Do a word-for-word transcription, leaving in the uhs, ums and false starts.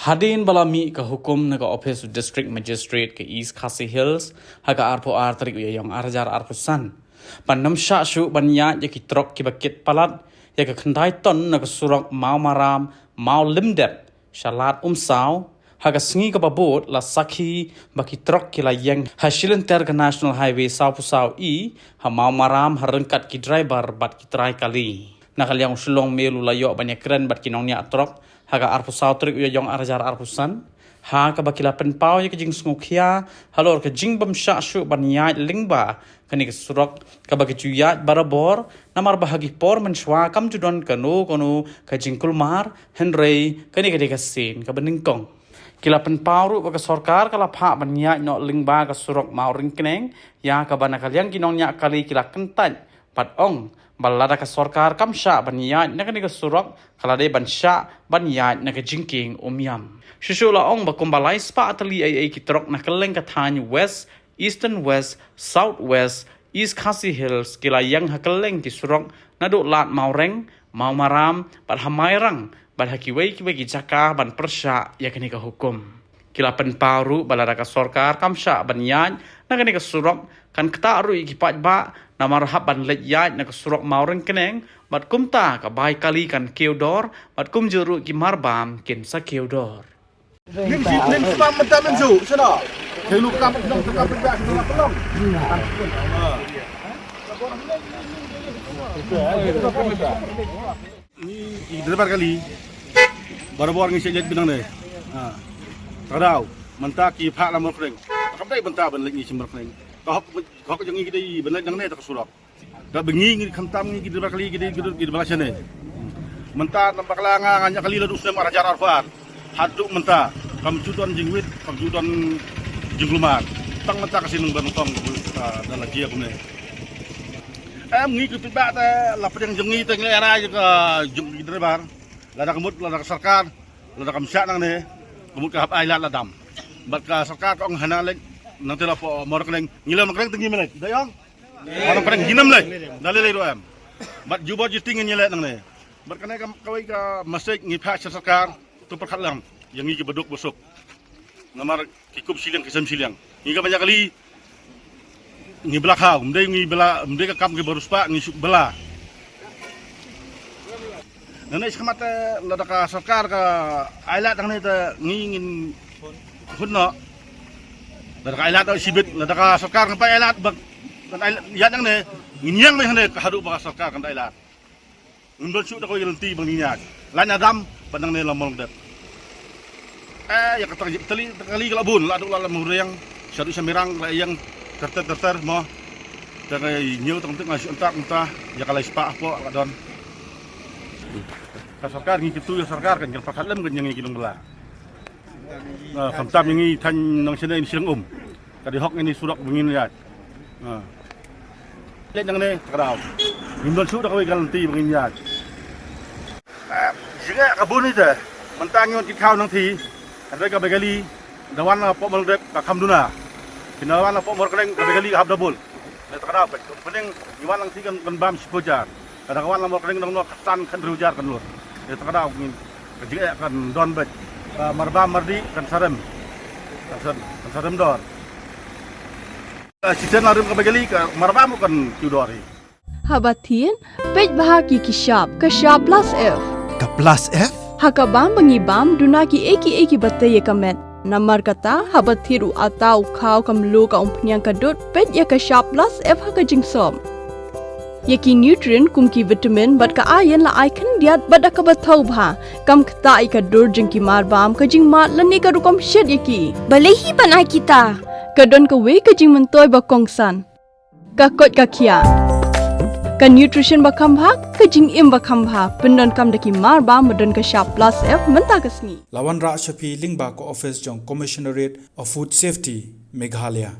Hadien ba la mih ka hukum na ka ophis u District Magistrate ka East Khasi Hills ha ka arphew ar tarik u Ïaïong ar hajar arphew san, ban ym shah shuh ban ïaid ïa ki trok kiba kit palat ïa ka khyndai ton na ka surok Mawmaram Mawlymdep sha Lad Umsaw, ha ka sngi kaba bud la sakhi ba ki trok ki la ïeng ha shilynter ka National Highway sawphew saw E ha Mawmaram ha ryngkat ki driver bad ki trai kali. Na ka liang u Shillong Mail u la ïoh ban ïakren bad ki nongñiah trok ha ka arphew saw tarik u Ïaïong ar hajar arphew san, ha kaba ki la pynpaw ïa ka jingsngewkhia halor ka jingbym shah shuh ban ïaid lyngba kane ka surok kaba ki ju ïaid barabor, namar ba ha ki por mynshuwa kam ju don kano kano ka jingkulmar, hynrei kane ka dei ka sien kaba nyngkong. Ki la pynpaw ruh ba ka sorkar ka la phah ban ïaid noh lyngba ka surok Mawryngkneng, ïa kaba na ka liang ki nongñiah kali ki la kyntait bad ong ba lada ka sorkar kam shah ban ïaid na kane ka surok, ka la dei ban shah ban ïaid na ka jingkieng umïam. Shuh shuh la ong ba kumba lai spah tylli eiei ki trok na kylleng ka thaiñ West, Eastern West, South West, East Khasi Hills ki la ïeng ha kylleng ki surok naduh Lad Mawreng, Mawmaram bad ha Mairang bad ha kiwei kiwei ki jaka ban pyrshah ïa kane ka hukum. Ki la pynpaw ruh ba lada ka sorkar kam shah ban ïaid na kane ka surok, kan ktah ruh ïa ki paidbah namar hap ban leit ïaid na ka surok Mawryngkneng, bad kumta ka bai kali kan kiew dor bad kumjuh ruh ki marbam kin sa kiew dor. Nim si nim si mam mynta nim su sana. Helu kam dong kam pynbak dong pelong. Ni i driver kali. Barabor ngi sejak benang deh. Ha. Tadau mynta ki phah la Mawryngkneng. Kam dei mynta ban leit ngi sha Mawryngkneng. Ka hok ka hok jong ngi ki dei ban leit nangne ta ka surok. Ka ba ngi ngi khamtam ngi ki driver kali ki dei ki dei ki dei ba la shane. Mynta na bakla nga nga ñiah kali la du snem ar hajar arphew ar. Haduh mynta kam ju don jingwit, kam ju don jingkulmar. Tang mynta ka sien ban kong, ah, da la jia kumne. Em ngi ki pynbak te la pdeng jong ngi te ngi lehrai jong ka jong ki driver. Lada ka mut lada ka sorkar lada kam shah nangne, ka mut ka hap ai lad la dam. Bad ka sorkar ka ong hana leit nangte la pdeng Mawryngkneng, ngi la Mawryngkneng te ngi leit. Da ong Mawryngkneng ngi nam leit. Da lei lei ruh em. Bad jubor juti ngi leit nangne. Bad kane ka kawei ka message ngi phah sha sorkar. To pyrkhat lang ïa ngi ki baduk basuk. Namar ki kup shiliang ki sem shiliang. Ngi ka ba ñiah kali ngi bla khaw, ym dei ngi bla, ym dei ka kam ki ba riewspah ngi shu bla. Nangne shakhmat te lada ka sorkar ka ai lad nangne te ngi ngin hun noh. Lada ka ai lad shibit, lada ka sorkar kan pynlait lad bad kan ai lad nangne, ngin ïeng beit hangne haduh ba ka sorkar kan ai lad. Ngim don shuh da kawei ka lynti ba ngin ïaid. Lait na dam bad nangne la Mawlong dep. Eh, ïa kata ka tali, kali ka la bun, la duh la Mawryngkneng, shaduh sha Mairang la ïeng ter ter ter ter mo. Te ka ñiew tang tang shu antak mynta ïa ka lai spah hapoh la don. Ka sorkar ngi kyntu ïa sorkar kan ïa pyrkhat lem kan ïa ngi ki nongbylla. Ah, khamtam ïa ngi thaiñ nongshane ngi shiliang um. Ka dei hok ngi ni surok ba ngin ïaid. Ah. Leit nangne ta ka daw. Ngim don shuh da kawei ka lynti ba ngin ïaid. Ah, jingeh ka bun ite. Mynta ngi wan kit khaw nangthi. Hynrei ka bai kali da wan na pdeng Mawlong dep ka kham duna. Phin da wan na pdeng Mawryngkneng ka bai kali ka hap double. Leit ta ka daw peit. Pyneng ngi wan nangthi kan kan bam shiphew hajar. Lada ka wan la Mawryngkneng dang noh khatsan khathynriew hajar kan lut. Ïa ta ka daw ngin ka jingeh kan don beit. Ka marbam mardih kan sa rem. Kan sa, kan sa rem dor. Ka shisien la rem ka bai kali ka marbam kan kiew dor hi. Haba thied, peit bha ki ki shap, ka shap plus F. Ka plus F? Ha ka bam ba ngi bam duna kiei kiei kiba tei ïa ka met. Namar kata, haba thied u atta u khaw ka mluh ka umphniang ka dud, peit ïa ka shap plus F ha ka jingsop. Ïa ki nutrient kum ki vitamin bad ka iron la ai khyndiat bad da kaba thaw bha. Kam ktah ïa ka dur jong ki marbam, ka jingmad lane ka rukom shet ïa ki. Balei hi ban ai kita? Ka don kawei ka jingmyntoi ba kongsan. Ka koit ka khiah. Ka nutrition ba kham bha, ka jingim ba kham bha. Pyndonkam da ki marbam ba don ka shap plus F mynta ka sngi. La wanrah sha phi lyngba ka office jong Commissionerate of Food Safety, Meghalaya.